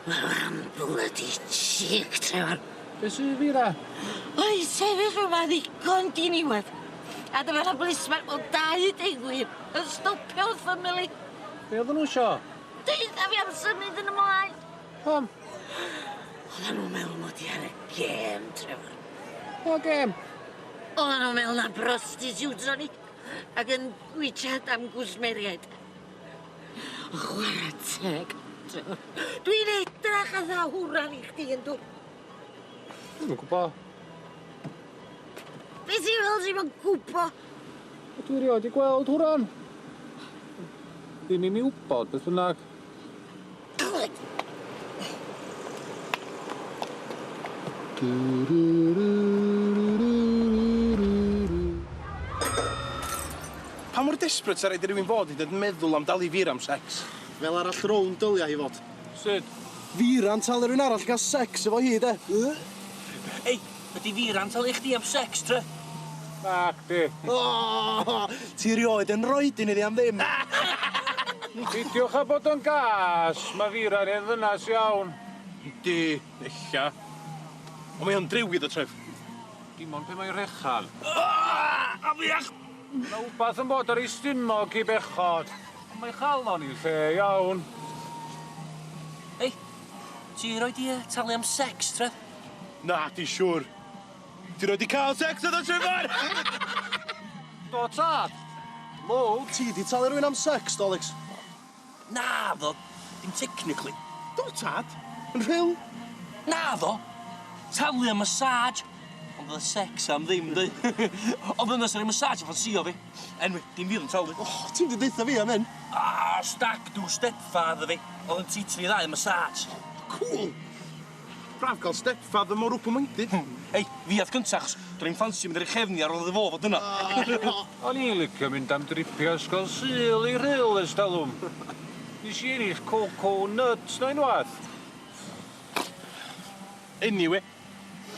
Wel am bloody cheek, Trevor. Be' sy Vera? O'n i'n sefyll yma ddigon diniwed. A dyma 'na blisman o 21 yn stopio wrth fy ymyl i. Be' oedden nhw isio? Deutha fi am symud yn ymlaen. Pam? Oedden nhw'n meddwl mod i ar y gêm, Trevor. Pa gêm? Oedden nhw'n meddwl na prostitutes o'n i ac yn gwitsiad am gwsmeriaid. Chwarae teg, Trevor. Dwi'n edrach fatha hwran i chdi yndw. Dwi'm yn gwbo. Be ti'n feddwl ti'm yn gwbo? Dwi erioed 'di gweld hwran. Ddim i mi wbod beth bynnag. Pa mor desperate sa raid i rywun fod i dod meddwl am dalu Vera am sex? Fel arall rownd dylia hi fod. Sut? Vera'n talu rywun arall i ga'l sex efo hi de. Ei, ydi Vera'n talu chdi am sex, tre? Nac di. O, ti rioed yn roid un iddi am ddim. Peidiwch â bod yn gas, mae Vera'n hen ddynas iawn. Yndi, ella. Ond mae o'n drewi ddo, Tref. Dim ond pe mae'n rhechan. Afiach! Mae wbath yn bod ar ei stumog i bechod. Ond mae chalon i'n lle iawn. Ei, ti roi di talu am sex, Tref? Na, di siŵr. Ti rioed di cael sex iddo, Trevor? Do tad. Loads. Ti di talu rywun am sex, do, Alex? Na, ddo. Dim technically. Do tad. Yn Rhyl. Na, ddo. Talu am massage. Ond oedd y sex am ddim, di. Ond yna sy'n massage yn ffansio fi. Anyway, dim fi oedd yn talu. Oh, ti'n di deutha fi am hyn. Ah, stag do stepfather fi. Oedd yn treatio fi ddau massage. Cool. Braf cael stepfather mor open-minded. Ei, fi ath gynta, achos do'n i'n ffansio mynd ar ei chefni ar ôl iddo fo fod yna. O'n i'n licio mynd am dripio ysgol Sul i Rhyl ers talwm. Nes i ennill cocoa nuts na unwaith. Anyway,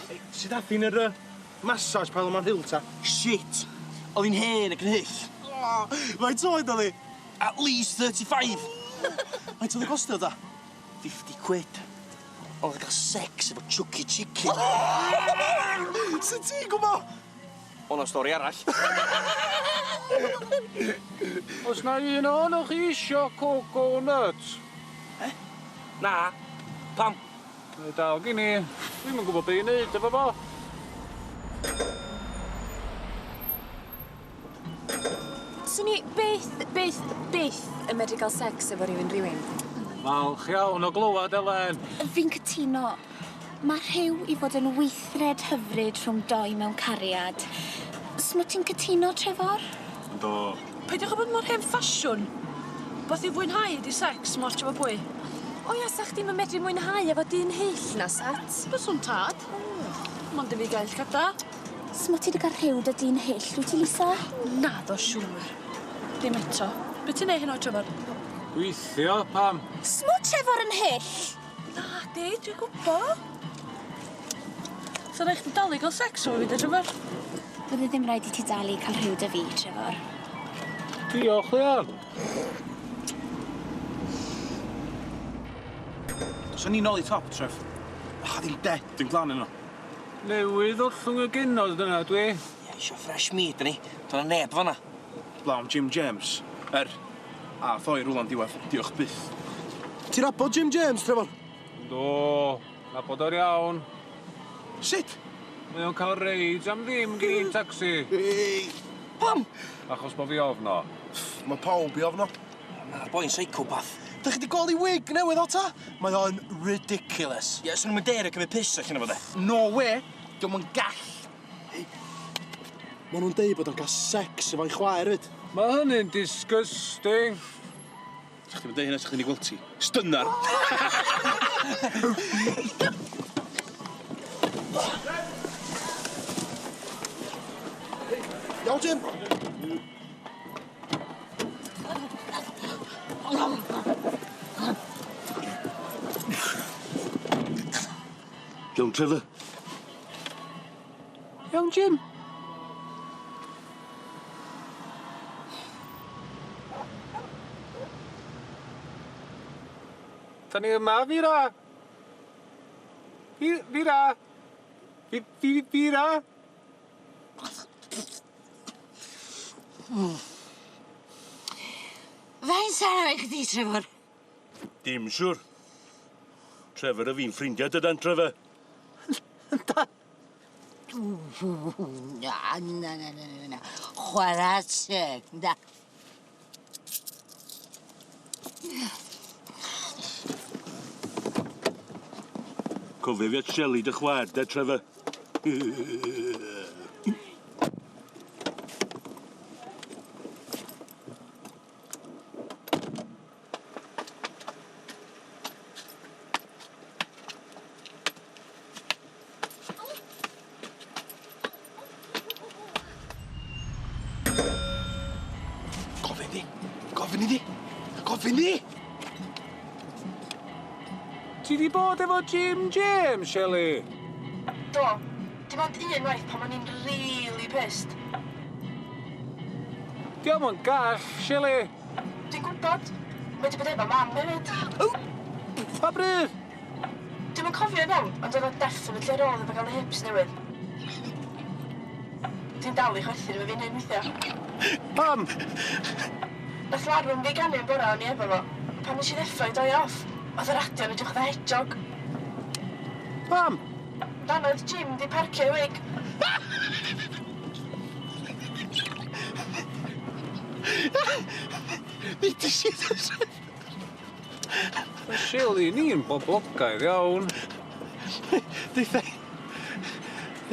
ei, sut ath hi'n yr massage parlour ma'n Rhyl ta? Shit! Oedd hi'n hen ac yn hyll. Oh, faint oed oedd hi? At least 35. Faint oedd y costio ta? 50 quid. Oedd yn cael sex efo Chucky Chicken. Sut ti'n gwybod? O'na stori arall. Os na un ohonoch chi isio cocoa nuts? Na. Pam? Mae dal gen i. Dwi'm yn gwybod be i wneud efo fo. Swn i byth, byth, byth yn medru gael sex efo rhywun. Falch iawn o glywad, Elen. Fi'n cytuno. Mae rhyw i fod yn weithred hyfryd rhwng doi mewn cariad. Smo ti'n cytuno, Trefor? Do. Peidiwch â bod mor hen ffasiwn. Beth i fwynhau ydi sex, mor efo pwy. O ia, sa chdi'm yn medru mwynhau efo dyn hyll na sat? Byswn tad. Mond i fi gael llgada. Smo ti wedi cael rhyw dy dyn hyll, wyt ti, Lisa? Na, do siŵr. Dim eto. Be ti'n neud heno, Trefor? Gweithio, pam? Smo Trefor yn hyll? Na, di, dwi'n gwybod. So rhaid chdi dalu gael sex efo fi, dy Trefor? Bydde ddim rhaid i ti dalu cael rhyw dy fi, Trefor. Diolch, Leon. Dos o'n i'n nôl i top, Tref. Ah, ddim dead yn glan yno. Newydd ollwng y genod yna, dwi. Ie, isio fresh meat, ni. Do'na neb fan'na. Blawn Jim James. A thoi rwla'n diwedd. Diolch byth. Ti'n nabod Jim James, Trevor? Do, nabod o'r iawn. Sut? Mae o'n cael reids am ddim gen i'n taxi. Ei, Pam? Achos bo fi ofno. Mae pawb i ofno. Mae'r boi'n psychopath. Da chi di gweld ei wig newydd o ta? Mae o'n ridiculous. Ie, swn nhw'n dare cymryd piss allan efo de. No way. Dio'm yn gall. Ma nhw'n deud bod o'n cael sex efo'i chwaer fyd. Mae hynny'n disgusting. Sa chdi'n deud hynna, sa chdi'n ei gweld ti. Stynar. Iawn, Jim? Iawn, Trevor. Iawn, Jim. Da ni yma, Fira. Fira. Fira. Faint saraf i chdi, Trefor? Dim siwr. Trevor a fi'n ffrindiau dydan, Trevor? Da. Na, na, na, na, na. Chwarae teg, na. Cofio fi at Shelley dy chwaer, de, Trevor? Gofyn di! Gofyn iddi! Gofyn di! Ti di bod efo Jim James, Shelley? Do. Dim ond un waith pan o'n i'n really pissed. Dio'm yn gall, Shelley. Dwi'n gwybod. Mae wedi bod efo mam hefyd. Pa bryd? Dwi'm yn cofio iawn, ond oedd o definitely ar ôl iddo fo gael y hips newydd. Dwi'n dal i chwerthin efo fi'n hyn weithiau. Pam? Nath larwm fi ganu yn bora o'n i efo fo. Pan nes i ddeffro i doi off, oedd y radio yn edrych fatha hedgehog. Pam? Dan oedd Jim di parcio ei wig. Ddeudais i wrth Mae Shelley ni'n boblogaidd iawn. Deutha i.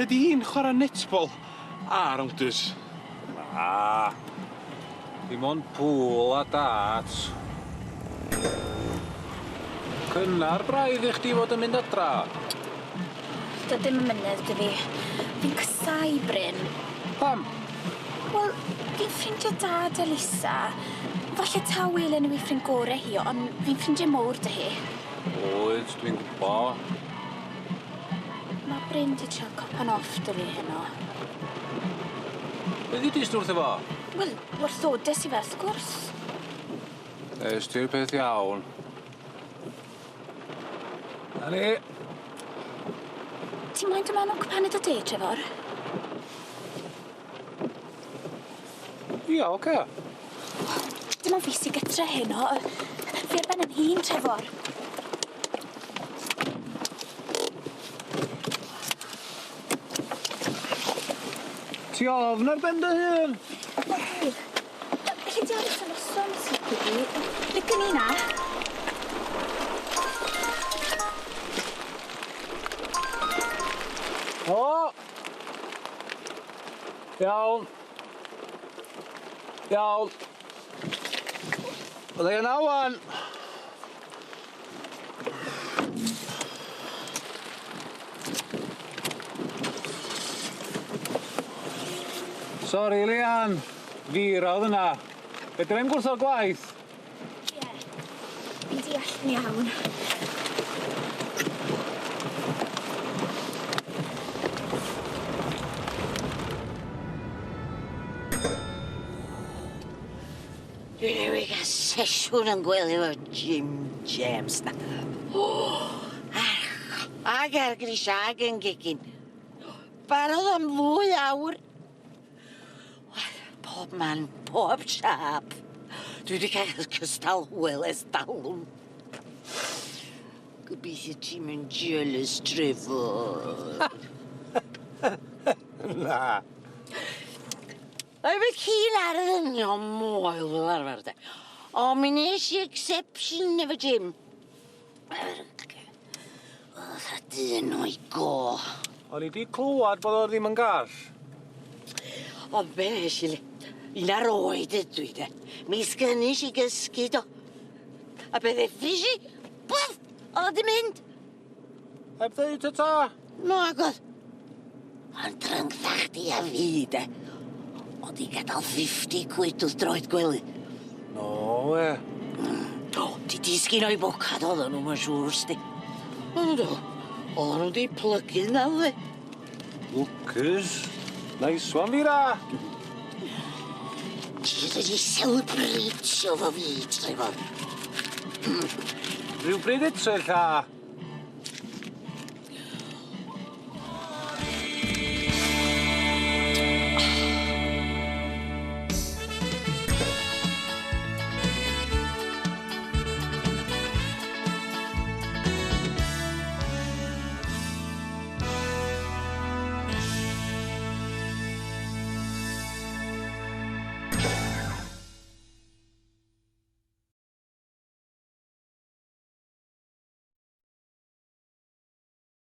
Ydy hi'n chwarae netball a rounders? Na. Dim ond pŵl a darts. Cynnar braidd i chdi fod yn mynd adra. Do dim ymynedd 'da fi. Fi'n casau Bryn. Pam? Wel, fi'n ffrindiau da 'da Lisa. Falle taw Elen yw ei ffrind gore hi, ond fi'n ffrindiau mowr 'da hi. Wyt, dwi'n gwbo. Mae Bryn 'di trio copan off 'da fi heno. Be ddudist wrtho fo? Wel, wrthodes i fe, wrth gwrs. Nes ti'r peth iawn. Na ni. Ti moyn dod mewn am cwpaned o de, Trefor? Ia, oce. Dim ond fi sy gytre heno. Fi ar ben 'yn hun, Trefor. Ti ofn ar ben dy hun? Elli di aros am noson os lici di. Licen i na. O! Iawn. Iawn. Fydda i yna ŵan. Sori, Leanne. Fira oedd yna. Fedra i'm gwrthod gwaith. Ie. Fi'n deall yn iawn. Dwi newydd gael sesiwn yn gwely efo Jim James na. O! Ag ar grisia ag yn gegin. Barodd am ddwy awr. Pob man, pob siâp. Dwi wedi cael cystal hwyl ers talwm. Gobeithio ti'm yn jealous, Trefor. Na. Mae fy ci'n ar y ddynion moel fel arfer de. O, mi nes i exception efo Jim. Oedd a dyn o'i go. O'n i di clywad bod o ddim yn gall. Ond be nes i le? Un ar oed ydw i de. Mi sgynnis i gysgu do. A be ddeffris i? Bwff! Oedd o di mynd. Heb ddeud ta ta? Nag oedd. Ond rhyngdda chdi a fi de. Oedd di gadael 50 quid wrth droed gwely. No we. Do, di disgyn o'i bocad oedden nhw, mae'n siŵr, sti. Ond do, oedden nhw di plygu na, dde. Lwcus. Nice one, Fira. Ti wedi celebratio fo fi, Trefor. Rhywbryd eto ella.